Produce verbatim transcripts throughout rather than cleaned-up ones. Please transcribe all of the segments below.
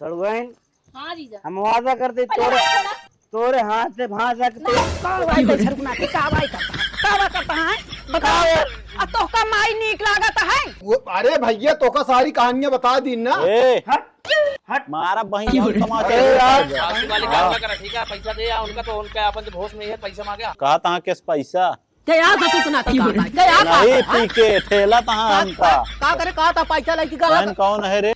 सड़ुआइन, हाँ जीजा। हम वादा करते पहले तोरे, हाथ छोड़ा। तोरे हाथ से भांसा के नहीं, का वाई करता है? का वाई करता है? का वाई करता है? बताओ। आ तोहका माई नीक लागत है? वो, अरे भैया, तोहका सारी कहानियां बता दी ना। ए, हट, हट। मारा बहिन, हम तमाचा अरे यार। फालतू वाली बात ना करा, ठीक है? पैसा दे या उनका, तो उनका अपन तो होश में ही है, पैसा मांगे। कहा तहाँ किस पैसा? क्या याद है तू इतना का बात? क्या याद नहीं, है? पी के ठेला तहाँ का, हमका। का, का करे, कहा था पैसा लेके गवा बहन था? कौन है रे?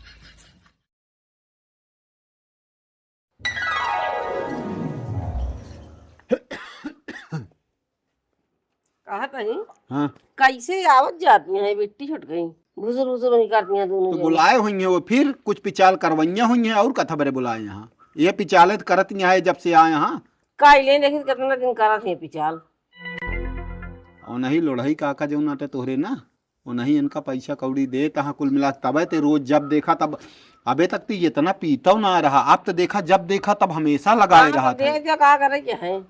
कहत हई, हाँ। कैसे आवत जाती हैं, बिट्टी छूट गई, भुसुर भुसुर वही करती हैं दोनों तो जने। बुलाए हुई हैं वो, फिर कुछ पिचाल करवइया हुई हैं, और कथा बरे बुलाए यहाँ। ये पिचाले तो करत नहीं आए जब से आए यहाँ। काइले देखी कितना दिन करत हैं पिचाल। और नहीं लोढ़ई काका जो नाटे तोहरे ना, वो नहीं इनका पैसा कौड़ी दे तहाँ कुल मिला, तबे ते रोज जब देखा तब। अबे तक तो इतना पीतव ना रहा, अब तो देखा, जब देखा तब हमेशा लगाए हाँ, तो रहा था। दे दिया, का करे के है?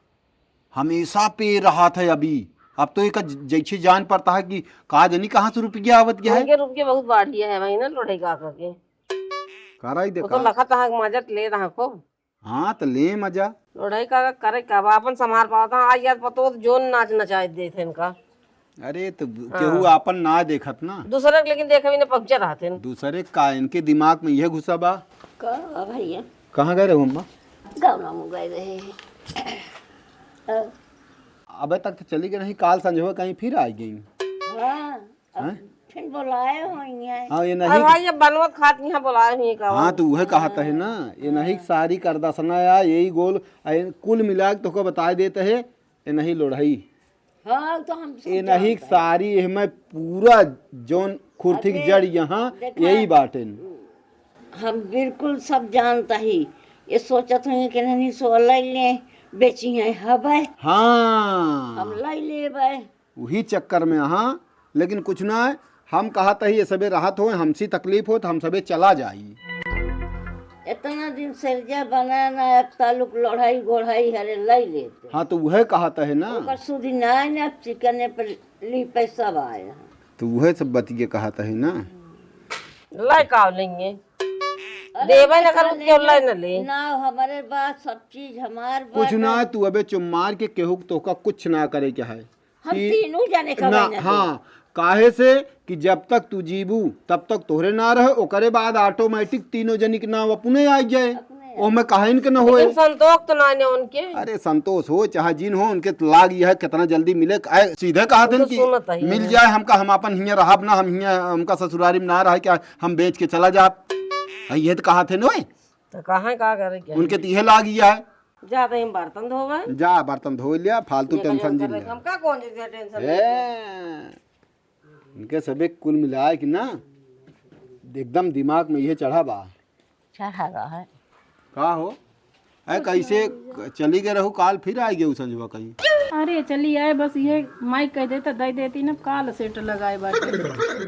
हमेशा पे रहा था अभी। अब तो एक ज-, जैसे जान पड़ता है कि का जनी कहाँ से रुपया आवत गया है। उनके रुपये बहुत बढ़िया है भाई ना, लोढ़ई काका के। कराई दे वो तो का? लखत है, मजा ले रहा खूब। हाँ, तो ले मजा। लोढ़ई का करे का बा, अपन संभार पावत है। आज यार पतो तो जोन नाच नचाए देत है इनका। अरे, तो हाँ। केहू आपन ना देखत ना। दूसरे के लेकिन देखे भी ना पहुँचे रहते हैं। दूसरे का, इनके दिमाग में यह घुसा बा। का भैया? कहाँ गए रहे अम्मा? गौना में गए रहे। अबे तक तो चली गई रही, काल संझवा कहीं फिर आ गई। हाँ। अब हैं? फिर बुलाए होइहैं। हाँ, ये अब नहीं। भाई, ये बनवत खात यहाँ बुलाए हुई का हाँ, हो? तो वह कहत है ना, ये नहीं हाँ। सारी करदसना या यही गोल, आ, ये कुल मिला के तोहका बताए देत है, ये नहीं लोढ़ई। हाँ, तो हम सब ये नहीं जानत है। सारी, एहमे पूरा जौन खुरथी के अबे, जड़ यहाँ देखा, यही बाटेन। हम बिल्कुल सब जानत ही। ये सोचत हुई कि नहीं सो लइ ले, बेची है हबे। हाँ। हम लइ लेबे। वही चक्कर में, हाँ, लेकिन कुछ ना है। हम कहत ही, ये सबे रहत होए, हमसी तकलीफ होत, हम सबे चला जाई। इतना दिन सिरजा बना ना, अब तालुक लोढ़ई गोढ़ई हरे लइ लेते। हाँ, तो वह कहत है ना। ओकर सुधी ना है ना, अब चिकने पर ली पैसा आया। तो वह सब बतिये कहत है ना। लइ का लेंगे? अरे देवे न करो, क्यों लइ न ले? ना, हमारे बात, सब चीज हमार कुछ बात ना, है। तू अबे चुप मार के केहू के तोहका कुछ ना करे के है। हम कि तीनों जने का ना, बहन है। हाँ, काहे से कि जब तक तू जीबू, तब तक तोहरे ना रहे, ओकरे बाद automatic तीनों जनी के नाव अपने आ जाए। अपने आ ओमे काहे इनके न होए। लेकिन संतोष तो ना ने उनके। अरे संतोष हो चाहे जिन हो, उनके तो लाग यह है कितना जल्दी मिले। आए, सीधे कहा वो थे तो कि सुनत ही मिल है। जाए हमका, हम अपन हियाँ रहब ना, हम हियाँ, हमका ससुरारी में ना रहे, क्या हम बेच के चला जाब। हाँ, ये तो कहा थे नोए। तो कहाँ का करे क्या? उनके तो यह लाग यह है। जा तो हम बर्तन धोवे। जा बर्तन धो लिया, फालतू ये tension कहीं जिन कर लिया। हम का कौन चीज के tension ए, लेते? इनके सबे कुल मिलाए कि ना, एकदम दिमाग में ये चढ़ा बा। चढ़ा रहा है। का हो? ऐ, कैसे चली गए रहू, काल फिर आ गए संझवा कहीं? अरे, चली आए, बस ये माई कह देता, दे देती ना, काल सेट लगाए बाटे।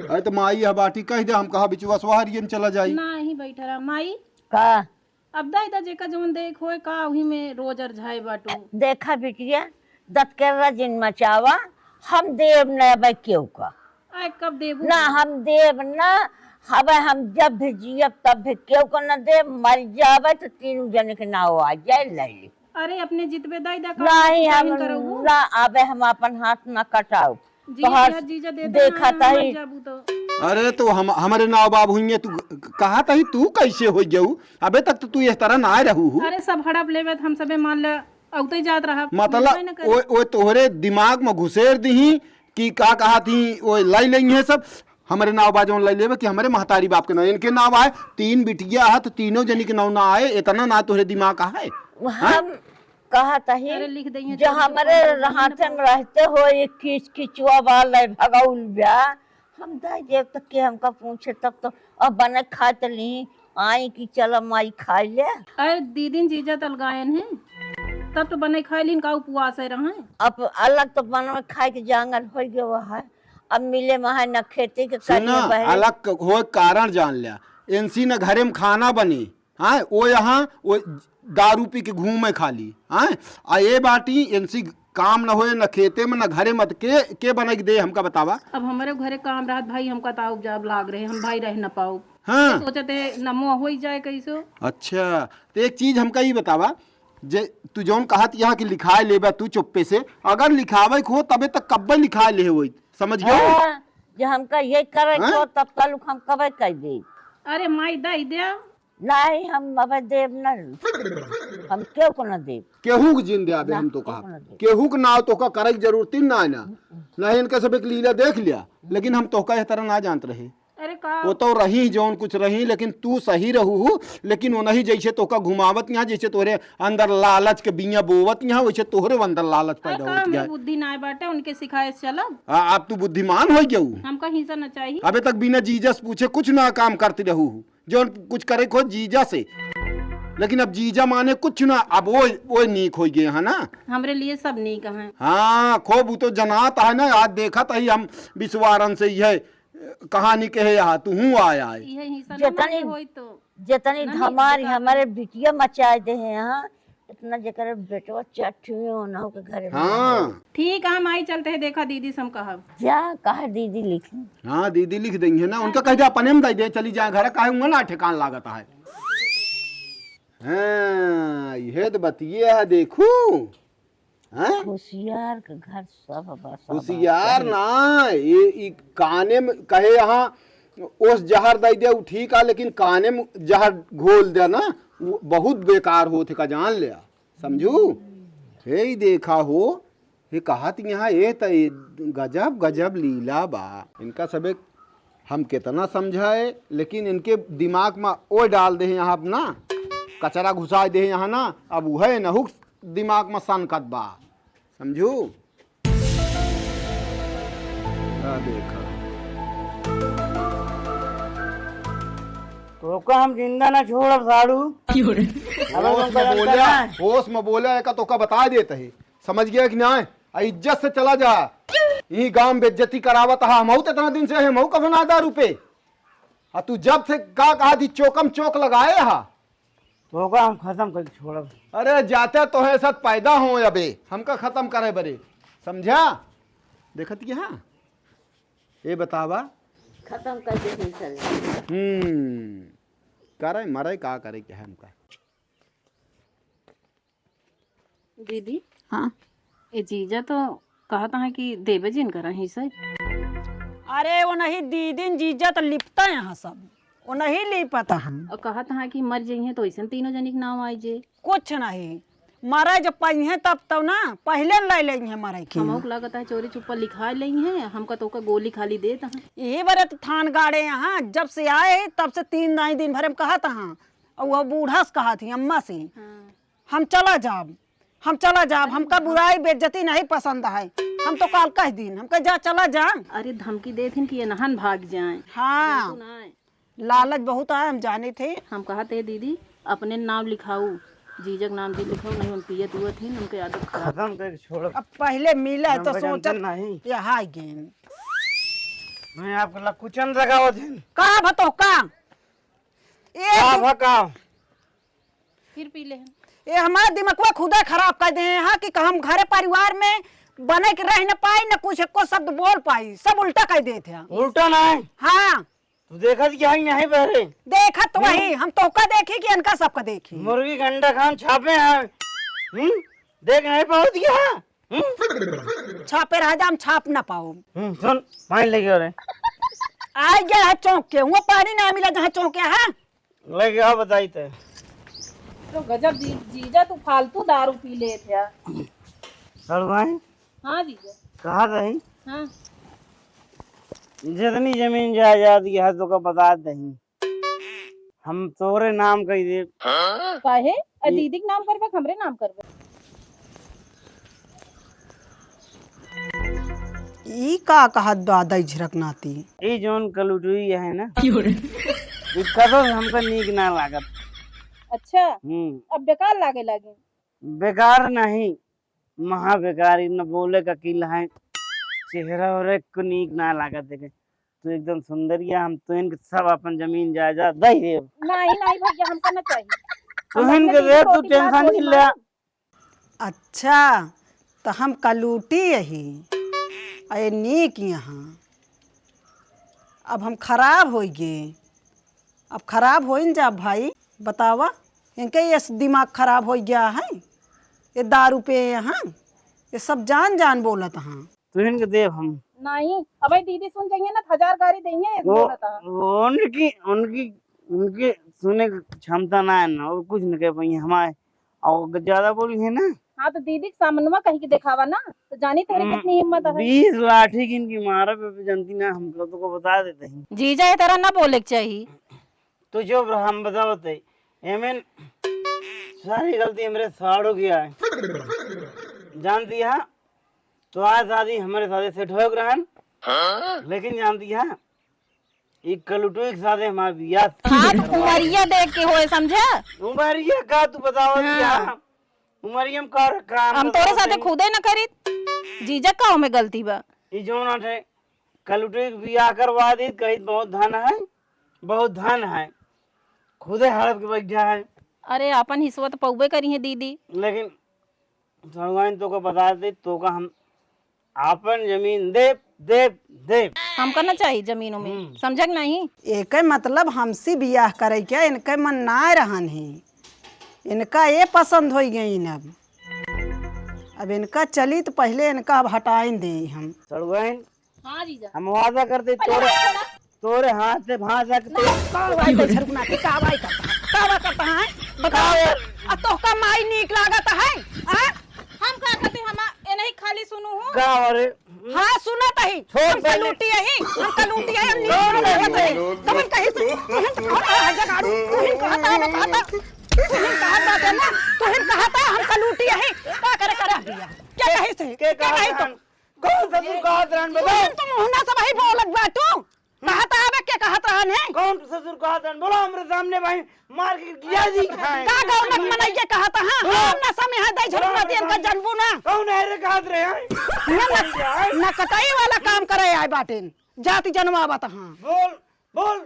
अरे, तो माई यह बाटी कह दे, हम कहा बिचवा सोहरियन चला जाई। ना, यहीं बैठा रहा। माई, का? अब दाई दा जेका जवन देख होए का उही में रोज अरझाए बाटू। देखा बिटिया, दतकेरा जिन मचावा, हम देब न अबे केहू का। आए कब देबू? ना हम देब ना, हबे हम जब भी जियब तब भी केहू का न देब, मर जाबे तो तीनों जने के नाव आ जाए, ले ली। अरे अपने जितबे दाई दा का नहीं, हम काहिन करबू? ना, अबे हम अपन हाथ ना कटाऊ। जीजा तोहार जीजा दे दे, देखा ना, ताई। मर जाबू तो। अरे, तो हम, हमरे नाव बाप हुइये, तू क-, कहा ताही, तू कैसे हो गयू? अबे तक तो तू इस तरह ना रहू हु। अरे, सब हड़प लेवे, त हम सबे मान ले, अउते जात रहा, मतलब, मिलबे न करे। ओए, ओए, तोहरे दिमाग में घुसेर दीही कि का कहा थी, ओए, लाई लेइहे सब, हमरे नाव बा जौन लाई लेबे कि हमरे महतारी बाप के नाव, इनके नाव आए, तीन बिटिया है, तो तीनों जनी के नाव ना आए, इतना ना तोहरे दिमाग का है? हम हाँ? कहा ताही, अरे, लिख दइहे जो जल्दी हमरे फोन कर, हाथे में रहते हो, ये किच किचवा वाला भगौल बा। हम दाई देव तक के हमका पूछे, तब तो अब बने खाए त ली, आई कि चल माई खाए ले। अरे, दीदी जीजा तल गायन है, तब तो बने खाए लीन का उपवास है रहे। अब अलग तो बने खाए के जांगल हो गया है, अब मिले में है न खेती के सुना, करिए बहन। अलग क-, हो कारण जान लिया, इनसी न घरे में खाना बनी, हाँ, वो यहाँ, वो दारू पी के घूमे खाली, हाँ, आ ये बाटी इनसी काम न होए, न खेते में, न घरे में, त के, के बनाई के दे हमका बतावा? अब हमरे घरे काम रहत भाई, हमका ताव जाब लाग रहे, हम भाई रह न पाओ। हाँ। सोचत है नमो होई जाए कैसो। अच्छा, तो एक चीज हमका ई बतावा, जे तू जौन कहत यहाँ कि लिखाए लेबा तू चुप्पे से, अगर लिखावे के हो तबे तक कब्बे लिखाए ले होई, समझ गयो? हाँ, जे हमका ये करे के हाँ? हो तब कल हम कबे कह दे। अरे माई दई दे। नहीं, हम अब देब न, हम केहू को न देब। केहू के जिन दे आबे, ना, हम तो केहू कहा। को न देब। केहू के नाव तोहका करे के जरूरत ही ना है ना। नहीं, इनका सब एक लीला देख लिया, लेकिन हम तोहका एह तरह ना जानत रहे। अरे का? वो तो रही जौन कुछ रही, लेकिन तू सही रहू हु, लेकिन वो नहीं जैसे तोहका घुमावत यहाँ, जैसे तोहरे अंदर लालच के बिया बोवत यहाँ, वैसे तोहरे अंदर लालच अरे पैदा का होत हमें गया। बुद्धि ना बाटे, उनके सिखाए से चलब। आ, अब तू बुद्धिमान हो गयू। हमका हिंसा न चाहिए। अबे तक बिना जीजा से पूछे कुछ ना काम करती रहू हु, जौन कुछ करे को जीजा से, लेकिन अब जीजा माने कुछ ना, अब वो, वो नीक हो गए है ना। हमरे लिए सब नीक है। हाँ, खूब वो तो जनात है ना, आज देखत ही हम बिसवारन से यह कहानी कहे यहाँ, तू हूँ आय आय। इहे हिस्सा ना जितनी, माने होई तो। जितनी ना, धमारी बेकार। हमारे बिटिया मचाए दे हैं यहाँ, इतना जेकर बेटवा चट्ठी में ओनहु के घरे में हाँ। रहे। ठीक है, हम आई चलते हैं, देखा दीदी से हम कहब। जा, कहा दीदी लिखी। हाँ, दीदी लिख देंगे ना, उनका कह दे अपने में दे दे, चली जाए घर, काहे उंगन ना ठेकान लागत है। हाँ, यह तो बतिये है, देखू। हैं? होशियार के घर सब बा, सब होशियार बा। ना, ये, ई काने में कहे यहाँ ओस जहर दे दे, उ ठीक आ, लेकिन काने में जहर घोल दे ना, उ बहुत बेकार होत है का, जान ले, समझू? हे ई देखा हो, ये कहत यहाँ, ये त, ये गजब, गजब लीला बा। इनका सबे हम कितना समझाए, लेकिन इनके दिमाग में ओ डाल दे यहाँ अपना, कचरा घुसा दे यहाँ ना, अब उहे नहुक दिमाग में सनकत बा, समझू? का देखा? तोका हम जिंदा ना छोड़ब, साढ़ू। क्यों रे? अबे होश तुमको में जानता बोला, ना है? होश में बोला, एका तोका बता देत ही, समझ गया कि नाहीं? आ इज्जत से चला जा, यही गांव में बेइज्जती करावत हा, हमहू तो इतना दिन से है, हमहू कभो ना दारू पे। आ तू जब से का कहा थी, चोकम चोक लगाए हा, तोका हम खत्म करके छोड़ब। अरे जाते तो है सत पैदा हो अबे, हमका खत्म करे बरे, समझा? देखत की हाँ, ये बतावा। खत्म कर दे ही सर। हम्म, करे मरे का करे के है हमका। दीदी। हाँ। ए जीजा तो कहत हैं कि देबे जिन करा ही से। अरे वो नहीं दीदी न जीजा तो लिपता यहाँ सब, वो नहीं लिपता हम। और कहत हैं कि मर जइहें तो ऐसन तीनों जनी के नाम आई जे। कुछ नहीं, मरे जब पइहें तब तो ना, पहिले न ले लेइहें मरे के। हमहू के लागत है चोरी चुप्पा लिखा लेइहें, हमका तो ओका गोली खाली देत हैं। यही बरे तो थान गाड़े यहाँ, जब से आए तब से तीन दाई दिन भरे में कहत हैं, और वो बूढ़ा से कहत ही अम्मा से। हाँ। हम चला जाब, हम चला जाब, हमका बुराई बेइज्जती नहीं पसंद है। हम तो काल कह दीन, हम कह जा चला जा। अरे धमकी देत हिन कि ये नहन भाग जाए। हाँ। बिल्कुल आए। लालच बहुत आए, हम जाने थे। हम कहा थे दीदी अपने नाम लिखाऊ, जीजक नाम जी लिखाऊ, नहीं हम पियत उयत हिन, उनके आदत खराब। खत्म करके छोड़ो। अब पहिले मिला तो हमको जानते सोचत नहीं। ये हाय गेन। मैं आपको लकुचन लगावत हिन। का भतो का? ए का भा का? फिर पी ले हैं। ये हमारा दिमगवा खुदा खराब कर दे हैं कि हम घरे परिवार में बने के रह न पाई, न कुछ एको शब्द बोल पाई, सब उल्टा कर देते हैं। उल्टा नहीं। हाँ। तू देखत क्या है यहाँ बहरे? देखत तो वही, हम तोका देखी कि इनका सबका देखी। मुर्गी के अंडा खान छापे हैं। हम्म? देख नहीं पावत क्या? हम्म? छापे रह जा, हम छाप ना पाओ। हम्म, सुन, पानी लेके आ रहे। आ गया है चौंक के, वो पानी ना मिला जहाँ चौंक के, हाँ? लेके आओ, बताई ते। तो गजब जी-, जीजा तू फालतू दारू पी लेत है। और भाई? हाँ जीजा। कहा रही? हाँ। जितनी जमीन जायदाद की है, तोका बता दही। हम तोरे नाम कही दे। काहे? अ, ई दीदी के नाम करबे कि हमरे नाम करबे? ई का कहत बा दई झिरक नाती? ई जौन कलुटुई है ना, क्यों रे? ई कदो हमका नीक ना लागत। अच्छा, हम्म। अब बेकार लागे लागे। बेकार नहीं, महा बेकार, ई न बोले का किल है, चेहरा ओरे को नीक ना लागत देखे। तू एकदम सुंदरिया, हम तो इनके सब अपन जमीन जायदाद दे देब। नहीं, नहीं भैया, हमका ना चाहिए। तुहिन के दे, तू टेंशन नहीं ले। अच्छा, त हम कलूटी यही, अरे नीक यहाँ, अब हम खराब होइ गे। अब खराब होइन जा भाई, बतावा, इनके ये दिमाग खराब होइ गया है, ये दारू पिए हैं, ये सब जान जान बोलत हैं। तुहिन के देब हम। नहीं, अबे दीदी सुन जाइए ना, हजार गारी देइए, एक वो, बोलत है। वो उनकी, उनकी, उनकी सुने की क्षमता ना है ना, वो कुछ न कह पाइए हमारे। और ज्यादा बोली है ना। हाँ, तो दीदी के सामनवा कहीं के देखावा ना, तो जानी तेरे हम्म, कितनी हिम्मत है। बीस लाठी की इनकी मारा पे, पे जानती ना, हम लोग तो को बता देते हैं। जीजा, ये तरह ना बोले के चाहिए। तू चुप रहा, हम बतावत है। एमन सारी गलती हमरे साड़ू की है। जानती है, तो आज शादी हमरे साथे सेट हो रहन, लेकिन जानती है, ई कलुटुई के साथे हमार बियाह। हाँ, तो उमरिया देख के होए, समझा? उमरिया का तू बतावत हाँ। बियाह? उमरिया में का काम हम तोरे बतावत साथे है? खुदे न करीत। जीजा का ओमे गलती बा? ई जौन आटे कलुटुई के बियाह करवा दी, कही बहुत धन है, बहुत धन है, खुदे हड़प के बैठा है। अरे, आपन हिस्सा तो पौबे करी है दीदी। लेकिन सड़ुआइन तोका बता दे, तोका हम आपन जमीन देब, देब, देब। हमका ना चाही जमीन उमीन, हम्म। समझक नहीं? एके मतलब हमसे बियाह करे के इनके मन ना रहन ही, इनका ये पसंद होइ गई अब। अब इनका चली तो पहले इनका अब हटाइन दे हम। सड़ुआइन, हाँ जीजा। हम वादा करते अरे तोरे, छोड़ा। तोरे हाथ से भांसा के ना। का भाई का झरकना के का भाई करता है? का भाई करता है? बताओ। अब तोहका माई नीक लागत है? हाँ? हम का कहते, हम ए नहीं खाली सुनू हूँ। का रे? हाँ, सुनत ही। छोड़ हम पहले। कलूटी यही, हम कलूटी है, हम नीक छोड़ लागत है। पहले। कमन कहीं से, तुहिन तो कहता है, जगाड़ू, तुहिन कहता है, मैं कहता, तुहिन कहता है ना, तुहिन कहता है, हम कलूटी यही। का करे, करे दिया? क्या कही से? के क्या कही कहता तो? है? कौन ससुर कहत रहन बताओ? तुम तो मुहना से वही बोलत बाटू। कहत आवे के कहत रहन है? कौन ससुर कहत रहन? बोलो हमरे सामने भाई मार के गिया जी खाए। का गौनक मनई के कहत, हाँ? बोलो। हम ना समय है, दई झलक बोलो ना हमरे दियन का सामने। जनबू ना। कौन है रे कहत रहे हैं? ना, ना, ना कटाई वाला काम करे आए बाटेन। जाति जनवावत, हाँ। बोल, बोल,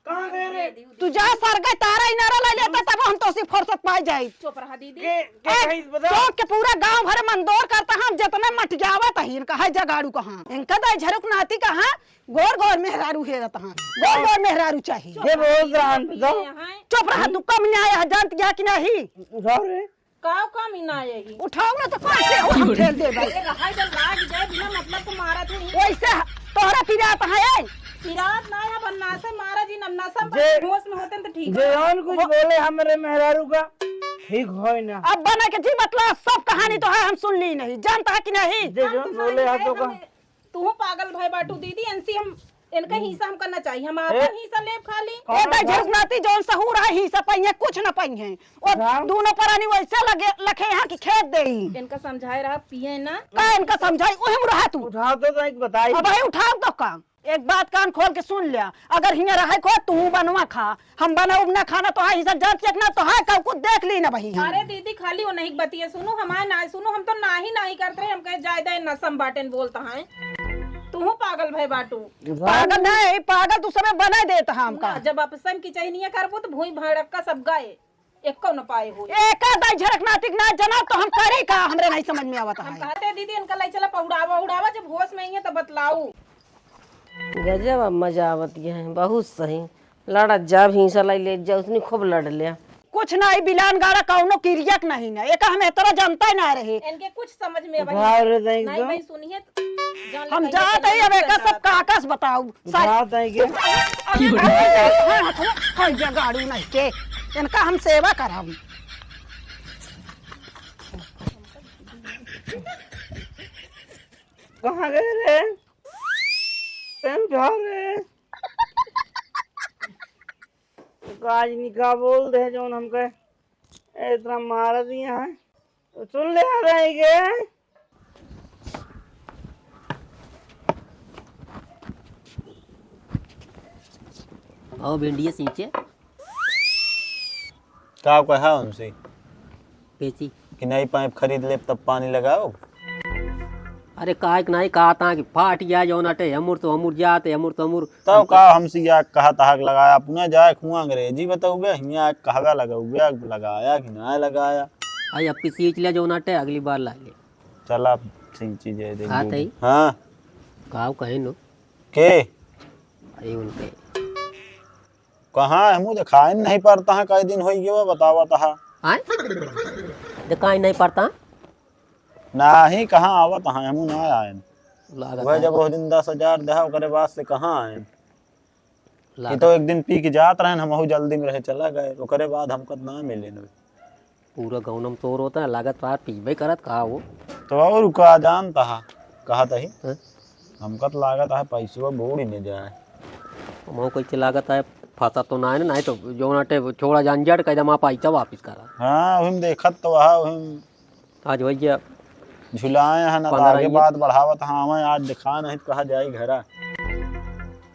कहाँ गए रे? तू जा सरगा तारा इनारा लै लेता, तब हम तोसी फुर्सत पाई जाई। चुप रहा दीदी। के, के ए, कहिस बताओ? चौक के पूरा गांव भर मंदोर करता हम, जितने मटियावत ही, इनका है जगाड़ू कहाँ? इनका दाई झरुक नाती कहाँ? गोर गोर मेहरारू हेरत हाँ, गोर गोर मेहरारू चाही। ये बोल रहा है, बताओ। चुप रहा, तू कम न्याय है, जानत गया कि नहीं? उठाओ रे। का कम ही ना यही? उठाओ ना तो कैसे हो हम ठेल दे भाई। अरे रहा जब लाग जाए, बिना मतलब तो मारा थे नहीं। वैसे ह-, तोहरा पिरात है, ए? पिरात ना है, अब नशे मारा जी, न नशा जे, होश में होते हैं तो ठीक जे है। और कुछ वो बोले हमरे मेहरारू का, ठीक होय ना। अब बना के जी बतला, सब कहानी तो है, हम सुन ली नहीं, जानता है कि नहीं? जे हम जौन तो बोले सारी है तो है, का? हम तूहू पागल भय बाटू दीदी, एनसी हम, इनका हिस्सा हम करना चाहिए, हम आपन ए? हिस्सा लेब खाली। ए, कौन दाई बात? झरकनाती जौन सहूर है, हिस्सा पाइए, कुछ न पाइए। ओ राम। दोनों परानी वैसे लगे, लखे यहाँ की खेत देई। इनका समझाए रहा, पिए ना। का इनका समझाई, ओहे में रहा तू। उठाओ तो, तो एक बताई। अब भाई उठाओ तो का? एक बात कान खोल के सुन लिया, अगर हियाँ रहे को तू बनवा खा, हम बना उब ना खाना तो है, हिस्सा जात एक ना तो है, कब कुछ देख ली ना बही हम। अरे दीदी, खाली वो नहीं बतिया सुनो, हमारे ना सुनो, हम तो नाही नाही करत रहे, हम कहे जायदा नसम बाटेन बोलता है। तू पागल भय बाटू। पागल नहीं, पागल तू सबे बना देत है हमका। ना, जब आप सम की चहनिया करबो तो भूई भड़क्का सब गए, एको न पाए हो। एका दाई झरक नातिक ना जना तो हम करी का, हमरे नहीं समझ में आवत हम है। कहते दीदी इनका ले चला पहुड़ावा उड़ावा, जब होश में ही है तो बतलाऊ। गजब अब मजा आवत है, बहुत सही। लड़त जा, भींसा लाई लेत जा, उतनी खूब लड़ लिया। कुछ ना, ई बिलान गाड़ा कौनो किरियक नहीं ना, एका हम एतरा जनता ही ना रहे। इनके कुछ समझ में अब उधार रह जाएंगे नहीं तो? भाई सुनिए, जान हम ले जात कहीं है, अब एका सब काकस बताऊ। उधार जाएंगे। अरे, अरे, अरे, अरे, ये गाड़ू नहीं के, इनका हम सेवा करब। कहाँ गए रे? प्रेम झा रे। काज निका बोल दे जौन हमके इतना मार दिया है। तो सुन ले आ रहे के। भाव भिंडिया सींचे। का कहा उनसे? बेची। कि नई पाइप खरीद लेब तब पानी लगाओ। अरे काहे के नाई कहत हा कि फाट गया जौन अटे, हमर तो हमर जात, हमर तो हमर। तब का हमसे या कहत हा कि लगाया, अपना जाए खुआ अंग्रेजी बताओगे, हियाँ कहवा लगाओगे, लगाया कि ना लगाया। आई अब की सींच ले जौन अटे, अगली बार ला ले। चला सींची जाए दे हाँ, दूध। तई। हाँ। काव कहे नो? के? आई उनके। कहाँ है, हमू देखाई नहीं पड़ता है, कई दिन होई गयो बतावत है। आय? देखाई नहीं पड़ता? नाही, कहाँ आवत है, हमू ना आयन। लागत वह है। जब उस दिन दस हजार देहा, ओकरे बाद से कहाँ आयन? ये लागत तो एक दिन पी के जात रहन, हमहू जल्दी में रहे, चला गए, ओकरे बाद हमको ना मिले न। पूरा गौनम तोर होता है, लागत है पीबे करत का हो। तो और का जानता है, कहा तही? हाँ? हमका तो लागत है पैसवा बूढ़ ही न जाए। हमहू कैसे लागत है, फंसा तो ना है ना, नहीं तो जो नाटे छोड़ा झंझट, कह दे, "माँ पैसा वापिस करा।" हाँ, वही में देखत तो वहा, वही में आज वही गया। झुलाए हैं ना, तो पंद्रह आगे ये बात बढ़ावत हाँ, हमें आज दिखा नहीं तो कहा जाई घरा।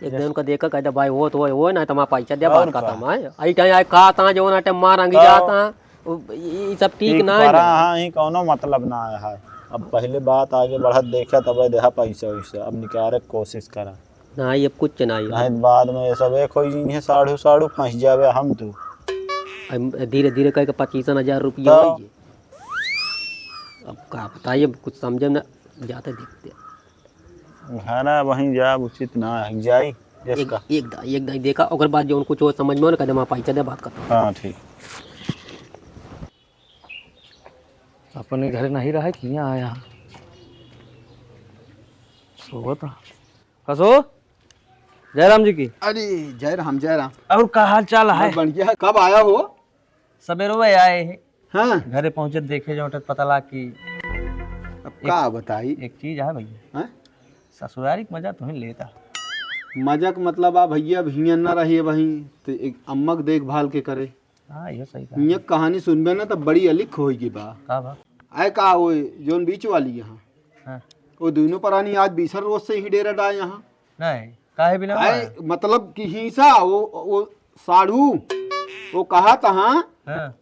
एक दिन उनका देखा, कहता, "भाई, वो तो, वो, वो ना, तुम्हारा पैसा दे, और बात का? खत्म है।" आई टाइम आए कहा था, जो ना टाइम मार अंगी तो जाता, वो, ये, ये सब ठीक ठीक ना है करा, ना। हाँ, ये कौनो मतलब ना आया है। अब पहले बात आगे बढ़त देखा, तब देहा पैसा वैसा, अब निकाले के कोशिश करा। ना, ये कुछ ना, ये नहीं तो बाद में ये सब एक हो जाइए, साढ़ू, साढ़ू फंस जावे हम तू। अब धीरे, धीरे करके पच्चीसन हजार रुपया तो होई। अब का बताइए, कुछ समझे ना, जाते देखते। घरा वहीं जा, उचित ना है, जाई, एक, इसका। एक दा, एक दा देखा, ओकर बाद जो उनको जो समझ में हो ना, कदम आप आई चले, बात करता हूँ। हाँ, ठीक। अपने घर नहीं रहा कि यहाँ आया? सोवत रहा। कसो? जय राम जी की। अरे, जय राम, जय राम। और का हाल चाल है? बहुत बढ़िया। कब आया हो? सबेरवे आए हैं। हाँ। घरे पहुँचे, देखे जो पता ला कि अब एक, का बताई? एक चीज है भैया। हाँ? ससुरारी के मजा तुम्हें लेता। मजा के मतलब आ भैया, अब हियाँ न रहिए वहीं, तो एक अम्मा के देखभाल के करे। हाँ, ये सही कहा। हियाँ कहानी सुनबे ना, तो बड़ी अलिख होई की बा। का बा? आए का, वो जोन बीच वाली यहाँ, हाँ। वो दोनों परानी आज बीसर रोज से ही डेरा डाए यहाँ। नहीं, काहे बिना आए, हुआ है? मतलब कि हिंसा, वो, वो साढ़ू, वो कहा था, हाँ, हाँ।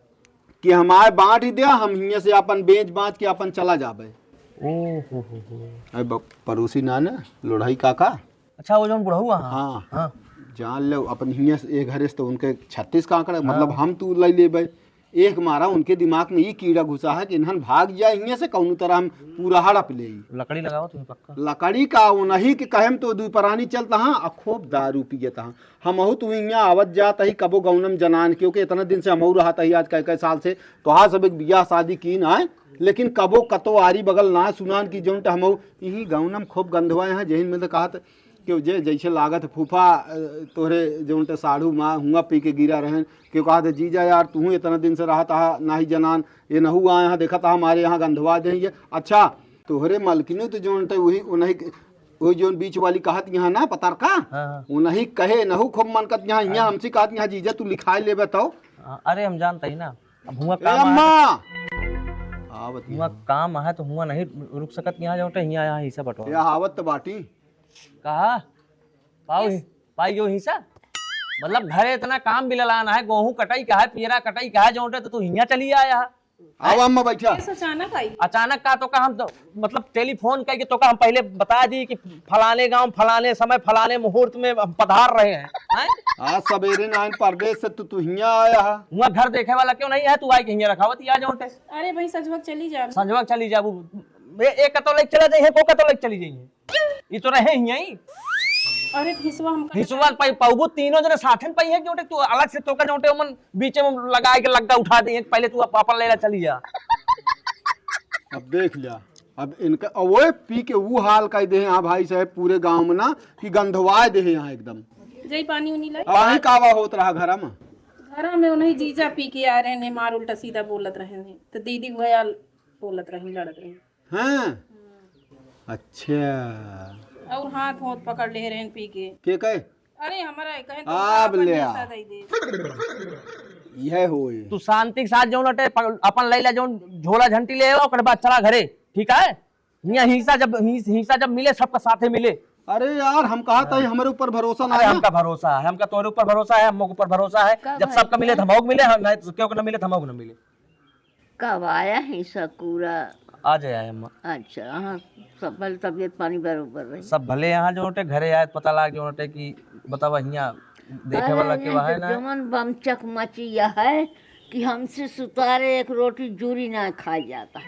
कि हमारे बांट ही दिया, हम हियाँ से अपन बेच बांच के अपन चला जाबे। ओ हो हो हो। अरे ब-, पड़ोसी ना, ना, लोढ़ाई काका। अच्छा, वो जौन बुढ़ऊ है? हाँ। हाँ। जान ले, अपन हियाँ से एक घरे से तो उनके छत्तीस कांकड़ है, मतलब हाँ। हम तू ले लेबे। एक मारा उनके दिमाग में ये कीड़ा घुसा है कि इन्हन भाग जाए हियाँ से, कौनो तरह हम पूरा हड़प ले। लकड़ी लगाओ तुम्हें पक्का। लकड़ी का, वो नहीं कि कहे हम तो दू परानी चलता हाँ, आ खूब दारू पियत हाँ। हमहू तू हियाँ आवत जात ही कबो गौनम जनान, क्योंकि इतना दिन से हमहू रहत ही आज कई कई साल से, तोहार सब एक बियाह शादी की ना है, लेकिन कबो कतो आरी बगल ना सुनान की जौन ट हमहू यही गौनम खूब गंधवाए हैं, जहिन में तो कहत कि जे जैसे लागत फूफा, अ, तोहरे जौन ट साढ़ू माँ हुआ पी के गिरा रहन, क्यों कहत, "जीजा यार, तू इतना दिन से रहत हा, ना ही जनान, ये नहू आए यहाँ, देखत हा, हमारे यहाँ गंधवा दे ये।" अच्छा, तोहरे मलकिनो तो जौन ट वही, उन्हीं के, वही जौन बीच वाली कहत यहाँ ना, पतरका, हाँ, हाँ। उन्हीं कहे नहू खूब मन करत यहाँ, यहाँ हाँ। हमसे कहत यहाँ, "जीजा, तू लिखाए लेबे तो।" हाँ, अरे, हम जानते ही ना, अब हुआ ए काम अम्मा! है। आवत हुआ यहाँ। काम है तो हुआ नहीं रुक सकत यहाँ, जौन ट हियाँ, यहाँ हिस्सा बंटवा। या आवत तो बाटी। कहा? पाओ ही, पाई जो हिस्सा? मतलब घरे इतना काम भी ललाना है, गोहूं कटाई का है, पियरा कटाई का है, जौन ट तो तू हियाँ चली आया है। आवा अम्मा, बैठा। कैसे अचानक आई? अचानक का तो का हम तो, मतलब टेलीफोन करके तो का हम पहले बता दी कि फलाने गांव, फलाने समय, फलाने मुहूर्त में हम पधार रहे हैं, हैं? आज सवेरे नाइन परदेश से तू, तू हियाँ आया है। हुआ घर देखे वाला क्यों नहीं है, तू आई के हियाँ रखावत या जौन ट। अरे भाई, संझवक चली जा। संझवक चली जाबू। ए, एक कतो लेके चला जाइए, को कतो लेके चली जाइए। ई तो रहे ही यहीं। अरे हिसवा हम हिसवा पाई, पाउबू तीनों जने साथे में पाई है, क्यों टे तू अलग से तोका जौन टे ओमन बीचे में लगा के लग्गा उठा दे, पहले तू अप-, अपन लेला चली जा। अब देख लिया, अब इनका, अब वो पी के वो हाल कर दे हैं, हाँ भाई साहब, पूरे गांव में ना कि गंधवाए दे हैं यहाँ एकदम। जय पानी उनी लाई। अब वहीं कावा होत रहा घर में। घर में उन्हीं जीजा पी के आ रहे हैं, मार उल्टा सीधा बोलत रहे हैं, तो दीदी वह बोलत रही, लड़त रही। हाँ। हम्म। अच्छा। और हाथ होत पकड़ ले रहन पी के। के कहे? अरे हमरा कहे तो आब अपन ले आ। हिस्सा दे दे। यह होए। तू शांति के साथ जौन अटे प-, अपन लैला जौन झोला झंटी ले आवा, ओकर बाद चला घरे, ठीक है? हियाँ हिस्सा जब, हिस-, हिस्सा जब मिले सबका साथे मिले। अरे यार, हम कहा था हाँ। हमारे ऊपर भरोसा ना अरे है। हमका भरोसा है, हमका तोरे ऊपर भरोसा है, हम लोग ऊपर भरोसा है। का जब भाई सबका मिले का? तो हम लोग मिले, हम नहीं तो क्यों ना मिले तो हम लोग ना मिले। कब आया है सकुरा? आज आया अम्मा। अच्छा, हाँ, सब पहले तबीयत पानी बरोबर रही। सब भले यहाँ जौन टे घरे आए, पता लाग जौन टे कि बतावा हियाँ देखे वाला अरे, के वहाँ है ना। जमन बमचक मची यह है कि हमसे सुतारे एक रोटी जूरी ना खाई जाता।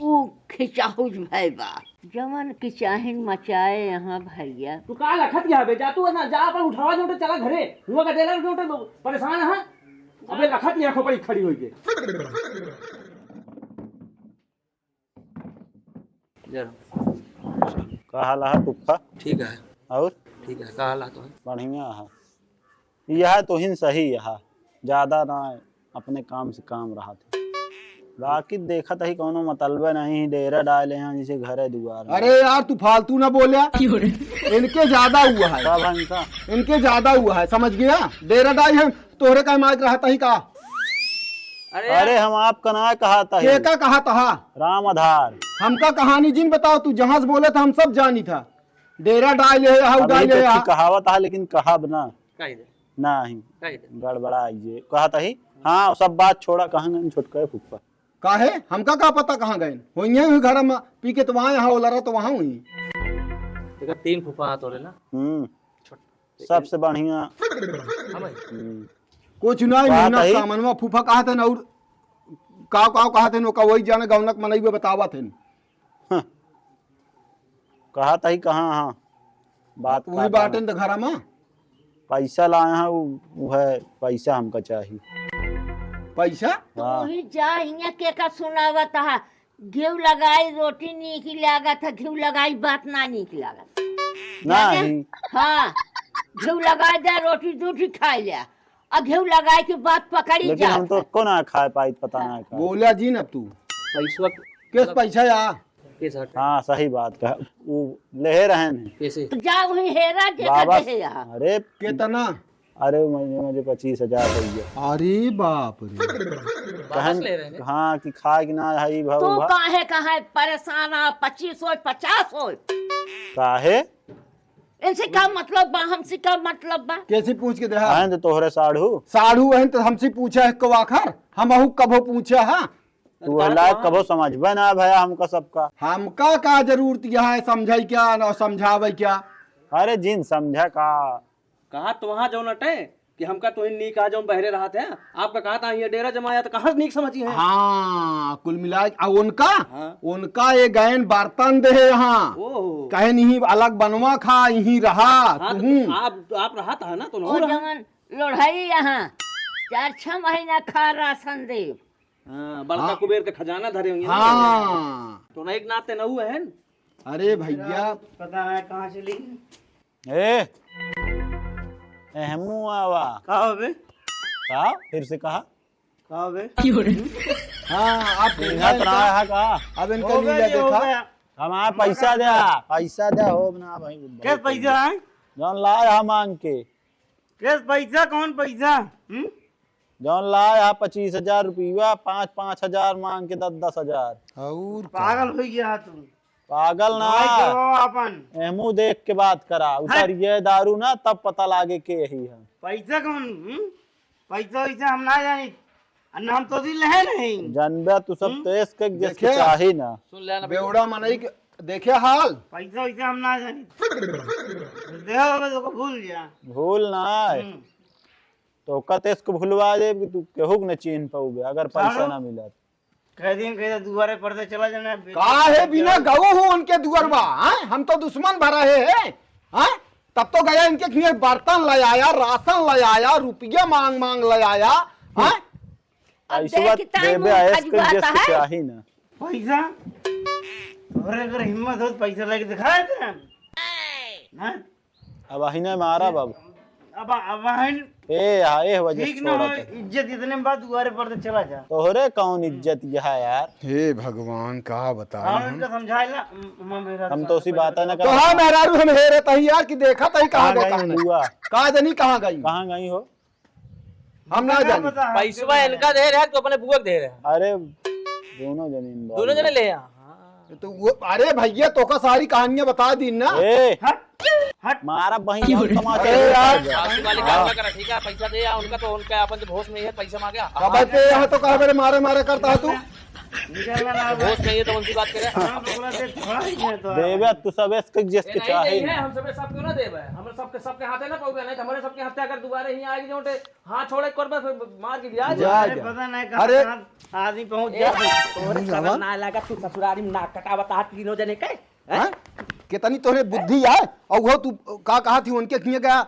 ऊ खिंचाहुज भय बा। जवन की चाहिन मचाए यहाँ भैया। तू का लखत यहाँ बे? जा तू ना, जा अपन उठावा जोटे, चला घरे। हुआ का डेला जोटे, परेशान है। अबे लखत यहाँ खोपड़ी खड़ी होई के। जरूर। का हाल है फूफा? ठीक है। और? ठीक है, का हाल है तो? बढ़िया है। यह तोहिन सही है, ज्यादा ना अपने काम से काम रहत है। बाकी देखत ही कौनो मतलबे नहीं, डेरा डाले हैं जैसे घरे दुआर में। अरे यार, तू फालतू ना बोल्या। क्यों रे? इनके ज्यादा हुआ है। का भाई का? इनके ज्यादा हुआ है, समझ गया? डेरा डाई है, तोहरे का माइक रहता ही का? अरे अरे, हम आपका ना कहा था। के का कहा था? राम आधार। हमका कहानी जिन बताओ, तू जहाँ से बोले था हम सब जानी था। डेरा डाल ले, हाउ अब डाल यही ले, तो हा। कहावत है, लेकिन कहा बना। कही दे। नहीं। कही दे। गड़बड़ा ये कहत ही। हाँ, सब बात छोड़ा, कहाँ गए छोटका फूफा? काहे? हमका का पता कहाँ गए? होइए हुई घर में पी के तो वहाँ, यहाँ ओलरा तो वहाँ हुई। देखा, तीन फूफा हाथ हो रहे ना। हम्म। छोट-, सबसे बढ़िया। हाँ भाई। हम्म। कुछ नहीं, बात मेहनत है। सामनवा फूफा कहा था ना, और काव काव कहा थे, ओका वही जाने गौनक मनई में बतावा थे। हाँ। कहा तही कहाँ, हाँ। बात वही का बाटे जाने। न त घरा में। पैसा लाए हैं, उ, उ है, पैसा हमका चाही। पैसा? हाँ। तू ही जा, हियाँ के का सुनावत हा? घिउ लगाई रोटी नीक लागत है, घिउ लगाई बात ना नीक लागत। ना जाने? ही। हाँ, घिउ लगाई दे, रोटी दूठी खाई ले। आ घिउ लगाई के बात पकड़ी लेकिन जात हम तो है। को ना खाए पाई, पता ना खाए। बोला जी ना तू। पैसवा केस मतलब पैसा या? केस हट। हाँ, सही बात कहा। वो लेहे रहे हैं। कैसे? तो जा वही हेरा जे का वापस। देहे यहाँ। अरे, कितना? अरे, महीने में जो पच्चीस हजार रुपया। अरे बाप रे। वापस कहन-, ले रहे हैं। हाँ, कि खाए कि ना है, ई भाव तू भा- काहे, काहे परेशान आ? पच्चीस होय, पचास होय। काहे? इनसे का मतलब बा, हमसे का मतलब बा? कैसे पूछ के देहा? हैं तो तोहरे साढ़ू। साढ़ू हैं तो हमसे पूछा है को आखर? हम अहू कभो पूछा है? तू कहा लायक तो कभो समझबे ना भया हमका सबका। हमका का जरूरत यहाँ है समझाई क्या ना समझावे क्या? अरे जिन समझा का। कहा तो वहाँ जौन अटे कि हमका तो इन नीक आ जौन बहरे रहत है, आपका कहा था ये डेरा जमाया तो कहाँ नीक समझी है? हाँ, कुल मिला के, आ उनका, हाँ। उनका ये गयन बर्तन दे यहाँ। ओहो। कहे नहीं अलग बनवा खा, यहीं रहा, हाँ, तो तुहूँ। आप, आप रहत है ना, तो ओ नहू रहा। जवन लोढ़ई यहाँ चार छह महीना खा राशन देव। हाँ, बड़का हाँ। कुबेर का खजाना धरे होंगे ना। हाँ। तो ना एक नाते नहू है न? अरे भैया। पता है कहाँ चली? ए, ए, हमू आवा। का हो बे? का? फिर से कहा? का हो बे? हाँ, आप चिन्हत ना है का? अब इनका हो गया, लीला ये हो देखा। गया। हमारा पैसा दे, पैसा दे हो ना भाई। कैसे पैसा है? जौन लाए हा मांग के। कैसे पैसा? कौन पैसा? हम्म? जौन लाए हा पच्चीस हजार रुपया, पाँच, पाँच हजार मांग के दस, दस हजार। और का? पागल हो गया तू। पागल ना। भाई जो अपन। एहमू देख के बात करा। हट। उतरिए दारू ना, तब पता लागे के यही है। पैसा कौन? हम्म? पैसा वैसा हम ना जानी। आ ना हम तो दिल है नहीं। जानबे तू सब हम्म? तेज के जस के देखे? चाही ना। सुन ले ना भैया। बेवड़ा मनई के देखे हाल। पैसा वैसा हम ना जानी। दे होगा तो भूल जा। भूल ना है। हम्म। तो ओका तेज को भूलवा देब कि तू केहू के न चिन्ह पउबे, अगर पैसा साढ़ू, ना मिलत। कह दिन कह दुआरे पर से चला जाना। काहे बिना गऊ हो उनके दुआर बा, हैं? हम तो दुश्मन भरा है, हैं? हैं? तब तो गया इनके लिए बर्तन ले आया, राशन ले आया, रुपया मांग मांग ले आया, हैं? अब पैसवा देख कितना देबे मुंह आयस के खजुआता जस के है। चाही ना। पैसा? तोहरे अगर हिम्मत हो तो पैसा लेके दिखा देते हैं। हैं? अब अहिने मारा बाबू। अब, अब अहिन ए, हाँ, ए, वजह ठीक ना छोड़ा हो, था। इज्जत इतने में बात दुआरे पर तो चला जा। तोहरे कौन इज्जत यहाँ यार? हे भगवान, का बताएं हाँ, हम? इनका समझाए ला, म-, म-, मेरा हम तो उसी बात है ना तो कर हाँ, मेहरारू हम हेरे तही यार कि देखा तही कहाँ कहाँ गए गई कहाँ गई? बुआ? का जनी कहाँ गई? कहाँ गई हो? हम ना जानी। पैसवा इनका दे रहे, तू अपने बुआ के दे रहे। अरे, दोनों जने involve दोनों जने हैं। ले आ। हाँ। तो वो, अरे भैया, तोका सारी कहानियां बता दी ना। ए, हट, हट। मारा बहिन, क्यों रे? तमाशा अरे यार। फालतू वाली काम ना करा, ठीक है? पैसा दे या उनका, तो उनका अपन तो होश में ही है, पैसा मांगे। कब पे यहाँ तो कहा मेरे मारे मारे करता है तू? निकल ना, ना, होश में ही है, तो उनकी बात करे। हाँ, बोला से थोड़ा ही है तो। देवे तू सब इसके जिस ये के नहीं, चाहे नहीं है, ना। हम सबके सब क्यों ना देवे? हम सबके, सबके हाथे ना पाओगे, नहीं तो हमारे सबके हत्या कर दोबारा ही आएगी जोटे। हाँ, छोड़े कर बस, मार के लिया जा, जा। अरे, पता नहीं कहाँ, अरे। कहाँ आदमी पहुँच ए, जाए। तोरे समझ ना लगा, तू ससुरारी में नाक कटावत हाथ तीनों जने के। हैं? हैं? कितनी तोरे बुद्धि है? और वो तू का कहा थी उनके किए गया, अ,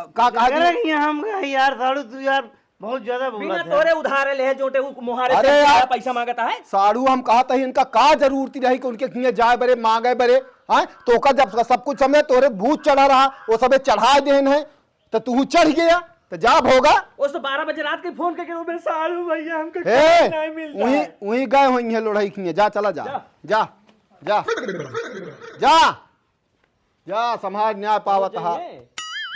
का कहा थी? अरे, ये हम गए यार, साढ़ू, तू यार बहुत ज्यादा बोला बिना था। तोरे उधारे ले है, जोटे उ मोहारे अरे से यार, पैसा मांगता है। साढ़ू, हम कहा था इनका का जरूरत रही कि उनके किए जाए बरे, मांगे बरे, हैं? तो का जब सब कुछ समझे, तोरे भूत चढ़ा रहा, वो सबे चढ़ा देन है, तो तू चढ़ गया, तो जा भोगा। उस तो बारह बजे रात के फोन करके, "ओ बे साढ़ू भैया, हमके ए, खाना नहीं मिलता उही, है।" उही गए होइहैं लोढ़ई किए, जा, चला जा, जा। जा, जा, जा। जा, संभार न्याय पावत समझ हा। जाइए।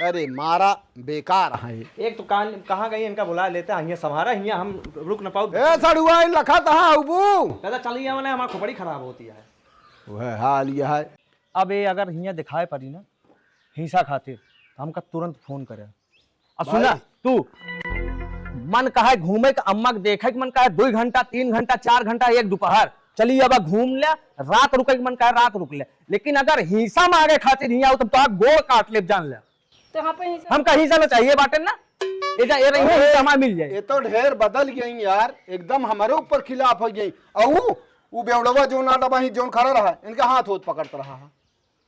अरे, मारा बेकार है। एक तो कान, कहाँ गई इनका बुला लेते हैं, हियाँ संभारा, हियाँ हम रुक न पाओ। ए, सड़ुआ, इन लखा तहाँ अउबू। दादा, चलिए, मने हमार खोपड़ी खराब होती है। वह हाल यह है। अब ये अगर हियाँ दिखाए पड़ी ना, हिंसा खातिर, तो हमका तुरंत फोन करे। अब भाई। सुना, तू मन कहे घूमे के, अम्मा के देखे के मन कहे, दुई घंटा, तीन घंटा, चार घंटा, एक दोपहर, चली अब घूम ले, रात रुके के मन कहे, रात रुक ले, लेकिन अगर हिंसा मांगे खातिर हियाँ आओ, तब तो आप गोड़ काट ले, जान ले। तो यहाँ पे हिंसा हम कहीं से ना चाहिए बाटे ना, ये जा, ये रही अरे, हिंसा हमारे मिल जाए। ये तो ढेर बदल गई यार, एकदम हमारे ऊपर खिलाफ हो गई। अऊ, वो बेवड़वा जोन आटा बाही, जोन खड़ा रहा, इनका हाथ होत पकड़त रहा है।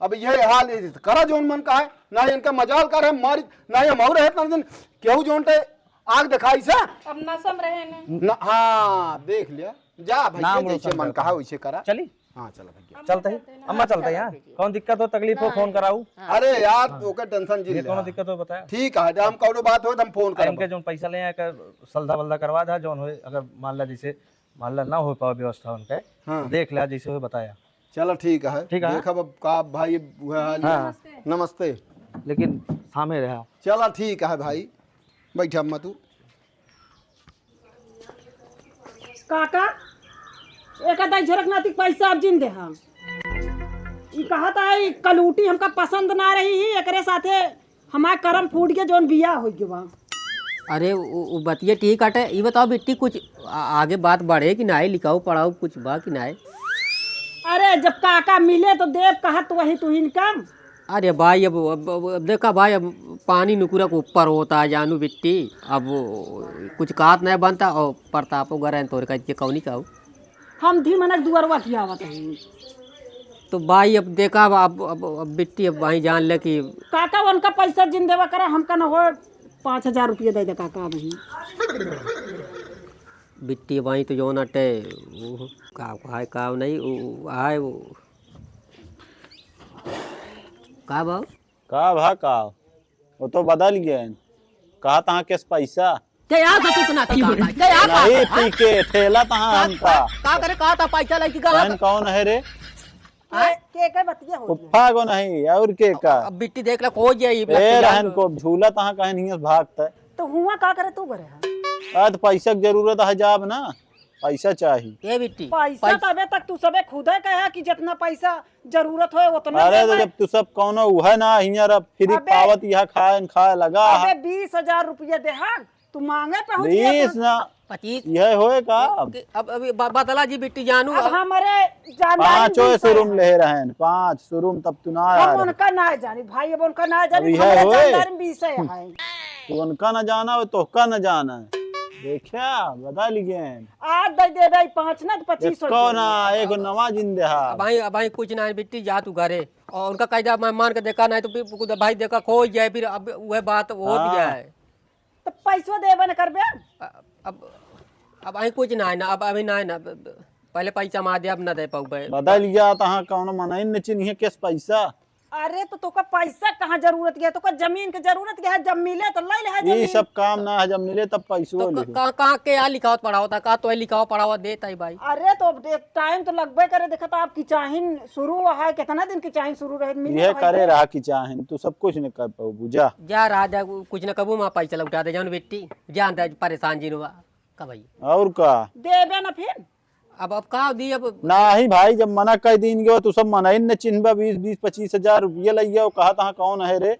अब यह हाल है, करा जोन मन कहे, ना इनका मजाल करे, मारी, ना ही हम और है, ना दिन केहू जोन ते आग दिखाई से। अब नशम रहे ना। ना, हाँ, देख लिया। जा भैया, नाम जैसे रोशन मन करता कहा है। वैसे करा। चली? हाँ, चला भैया। चलते ही? अम्मा चलते ही, हाँ? कौन दिक्कत हो, तकलीफ हो, ना, फोन कराऊ। हाँ। अरे यार, हाँ। ओकर टेंशन जिन ये ले। कौनो दिक्कत हो, बताया? ठीक है, हम कौनो बात हो, तो हम फोन अरे, करब। इनके जोन पैसा ले आए, कर सलदा वलदा करवा दा, जोन होए, अगर मान ला जैसे, मान ला ना हो पावे व्यवस्था उनके, हाँ। तो देख ले, जैसे होए, बताया। चला, ठीक है। ठीक है। देखब अब का भाई, वह हाल है। हाँ। नमस्ते। नमस्ते। लेकिन सामने रहा। चला, ठीक है भाई, बैठा अम्मा तू। काका, एक आधा झोरक नाती पैसा अब जिन देहा। ई कहत है, ई कलूटी हमका पसंद ना रही ही, एकरे साथे हमार करम फूट के जौन बियाह होइ गवा। अरे, उ, उ बतिया ठीक आटे। ई बताओ बिट्टी, कुछ आ-, आगे बात बढ़े कि नाई, लिखाऊ पढ़ाऊ कुछ बा कि नाई? अरे, जब काका मिले तो देब कहत वही तुहिन का। अरे भाई, अब, अब, अब, अब देखा भाई, अब पानी नुकुरा के ऊपर होता है जानू बिट्टी। अब वो कुछ कहत नहीं बनता और प्रतापो घर है तोरे का के कौनी कहू। हम धी मनक दुअरवा की आवत हई। तो भाई, अब देखा, अब, अब, अब, अब बिट्टी, अब भाई जान ले कि काका, उनका पैसा जिन देवा करा, हमका न हो, पाँच हजार रुपया दे दे काका, अबही। बिट्टी, भाई तो जौन अटे, वो का, का, का नहीं, वो, वो आए, वो। का बा? का भा का? वो तो बदल गए। कहा तहाँ केस पैसा? के आ तो तू ना का, का, के आ का, नहीं, का, पी के ठेला तहाँ का, हमका। का, का करे, कहा था पैसा लेके गवा बहन था? कौन है रे? आय? के, के बतिया हो गया? फुफ्फा को नहीं, और के का? अब बिट्टी देख ले, खो जाई, ए, लग जाई। रहन को झूला तहाँ कहे नहीं भागता है। तो हुआ का करे तू करे है? आ, तो पैसा की जरूरत है, जाब ना। पैसा चाही। ए बिट्टी, पैसा पैस- तबे तक तू सबे खुदे कहे कि जितना पैसा जरूरत होए उतना अरे तो देबे। जब तू सब कौनो उहे ना हियाँ रह, फ्री अबे पावत यहाँ खाए न खाए लगा। अबे बीस हजार रुपया देहा, तू मांगे पहुँच गया बीस तू। ना, पच्चीस। यह होए का अब? के-, अब, अब ब-, बतला जी बिट्टी जानू अब अब। हमारे जानदारी पाँचों बीस शोरूम है। ले रहे हैं, पाँच शोरूम तब तू ना आ हम रहे। उनका ना जानी भाई, अब उनका ना जानी, अब यह हमारे होए। जानदारी में बीस है। तू उनका ना जाना हो, तोहका ना जाना है। देखा, बदल गए। आज दे देबे पाँच ना, तो पच्चीस हो एको जाए। ना, एगो नवा जिंदे हा। अब भाई, अब भाई कुछ ना है, बिट्टी जा तू घरे। और उनका कह दे, मैं मान के देखा नहीं तो फिर कुछ भाई देखा खो जाए, फिर अब वह बात हो हाँ। गया है। तो पैसो देबे न करबे? अ-, अब, अब भाई कुछ ना है ना, अब अभी ना है ना, ब-, ब-, पहले पैसा मा दे, अब ना दे पाऊबे। बदल गया, तहाँ कौनो मनई न चिन्हिए केस पैसा। अरे तो तोका पैसा कहाँ जरूरत है? तोका जमीन के जरूरत है, जब मिले तो ले ले ये जमीन। सब काम ना है, जब मिले तब पैसो तो ले। क-, कहाँ, कहाँ के यहाँ लिखावत पढ़ावत है? का तो लिखावत पढ़ावत देत है भाई? अरे तो अब देख, टाइम तो लगबे करे, देखा तो आप किचाहिन शुरू है, कितना दिन किचाहिन शुरू रहे, मिले ये तो करे है। रहा किचाहिन, तू सब कुछ नहीं कर पाऊ, बुझा। जा रहा, जा, कुछ न कबू, वहाँ पैसा लौटा दे, जान बेटी, जान दे, परेशान जिन हुआ, का भाई? और का? देबे ना फिर? अब, अब का दी अब? नाही भाई, जब मना कह दीन गयो, तू सब मना ही न चिन्हबा, बीस, बीस, पच्चीस हजार रुपया लइ गयो, कहा तहाँ कौन है रे?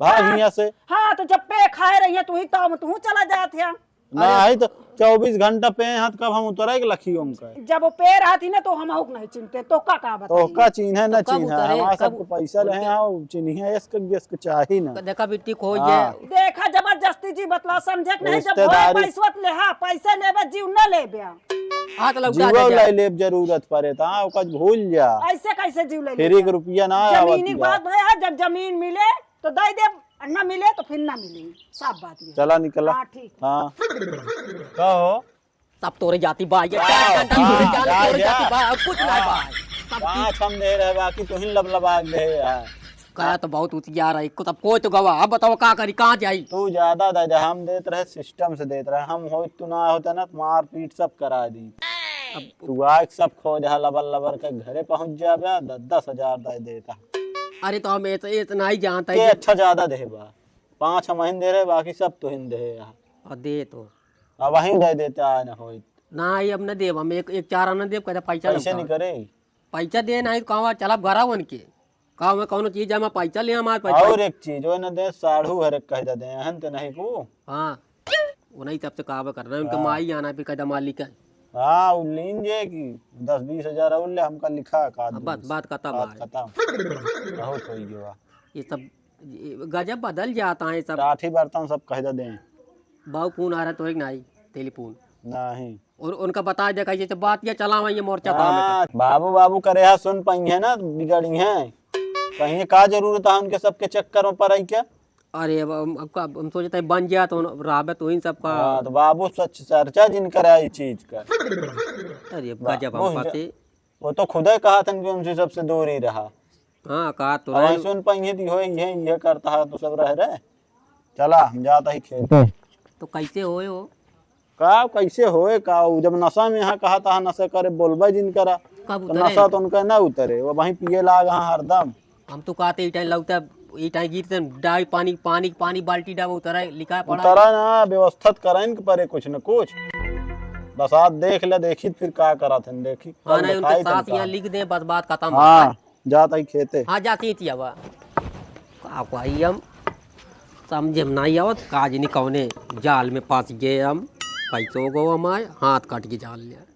भाग हाँ, हियाँ से। हाँ, तो जब पे खाए रही है, तू ही तो, तू चला जात है। नाही तो चउबीस घंटा पे हाथ कब हम उतरे के लखी उनका। जब वो पे रहती ना, तो हम होक नहीं चिन्हते, तो का, का बताई? तो का चिन्हे न तो कब चिन्हे, उतरे, हमारे कब सबको पैसा रहे उनके हैं, चिन्हे इसके, इसके चाही ना। देखा बिट्टी खोज हाँ। जाए। देखा जबरदस्ती जी बतला समझे के नहीं, जब रिश्तेदारी। पैसवत ले, हाँ, पैसा लेबे, जीव न लेबे। हाँ, तो लौटा जीवा दे जा। लाई लेब जरूरत पड़े त, हाँ, ओकर भूल जा। ऐसे कैसे जीव ले फ्री लेगा? के रुपया ना आवत जमीनी बा। बात है, जब जमीन मिले तो दे दे, और ना मिले तो फिर ना मिले, साफ बात ये। चला निकला। हाँ, ठीक। हाँ। का हो? सब तोरे जाति बा, ये हाँ, चार घंटा हाँ, तोरे जाति, जा, तोरे जा। जाति बा, और कुछ ना हाँ। बा। सब पाँच हम दे रहे, बाकी तुहिन लबलबा के दे यार। कहा तो बहुत उतिया रही, को-, तब कोई तो गवा, अब बताओ का करी, कहाँ जाई? तू ज्यादा दे दे, हम देत रहे, सिस्टम से देत रहे, हम होइत तू ना होता ना, तो मारपीट सब करा दी। अब तू आके सब खो जा, लबर लबर के घरे पहुँच जाबे, दस दस हजार दे देता। अरे तो हम इत-, इतना ही जानता के है कि अच्छा ज्यादा दे बा, पाँच हम अहिन दे रहे, बाकी सब तुहिन दे यार। और दे तो। अब वहीं दे देता है ना होइत। ना, ये अब न देब, हम एक, एक चार आना देब, कहता पैसा कैसे लौटा। नहीं करे? पैसा दे नहीं, कहवा चलब घरा उनके। कहवा कौनो चीज जमा पैसा ले हमार पैसा। और एक चीज, वो न दे, साढ़ू हर एक कह दे, हन तो नहीं को। हाँ, वो नहीं तब से कहबे करना है, उनके हाँ। माई आना फिर कहता मालिक है। हाँ, वो लीन जे कि दस बीस हजार और ले, हमका लिखा का अब बात, बात खत्म बात है। खत्म। बहुत हो गया। ये सब, ये गजब बदल जाता है सब। लाठी बर्तन सब कह दे। बाबू फोन आ रहा है तो एक नहीं, टेलीफोन। नहीं। और उनका बता दे, कहिए, "बात ये चलावा, ये मोर्चा काम है।" हाँ, बाबू, बाबू करे है, सुन पाई है ना, बिगड़ी है। कहीं का जरूरत है उनके सबके चक्कर में पड़ाई के? अरे, अब हम, अब का, हम सोचते हैं बन जाए तो रहबे तो इन सबका। हाँ, तो बाबू सच चर्चा जिन करे ई चीज का। अरे, अब बाबू गजब हम ज-, पाते। वो तो खुदे कहा था कि उनसे सबसे दूर ही रहा। हाँ, कहा तो अब रहे। सुन पाई है, तो ये, ये, ये करता है, तो सब रह रहे। चला, हम जाता ही खेते। तो कैसे होए हो? का कैसे होए का? उ जब नशा में यहाँ कहा था नशा करे, बोलबे जिन करा, कब तो उतरे? नशा तो उनका ना उतरे, वो वहीं पिए लाग हाँ हरदम। हम तो कहते ई टाइम लगता, ई टाइम गिरते डाई पानी, पानी, पानी बाल्टी डाब उतरे, लिखा पड़ा। उतरा ना, व्यवस्था तो करें के परे कुछ न कुछ। बस आज देख ले, देखी फिर का करा थे, देखी हाँ, कल नहीं, उनके दिखाई साथ तनका। यहाँ लिख दे, बस बात खत्म। हाँ, जात ही खेते। हाँ, जाती थी अब। का कही हम समझे में नहीं आवत, का जानी कौने जाल में फंस गए हम। पैसो गो हमारे, हाथ कट के जाल ले।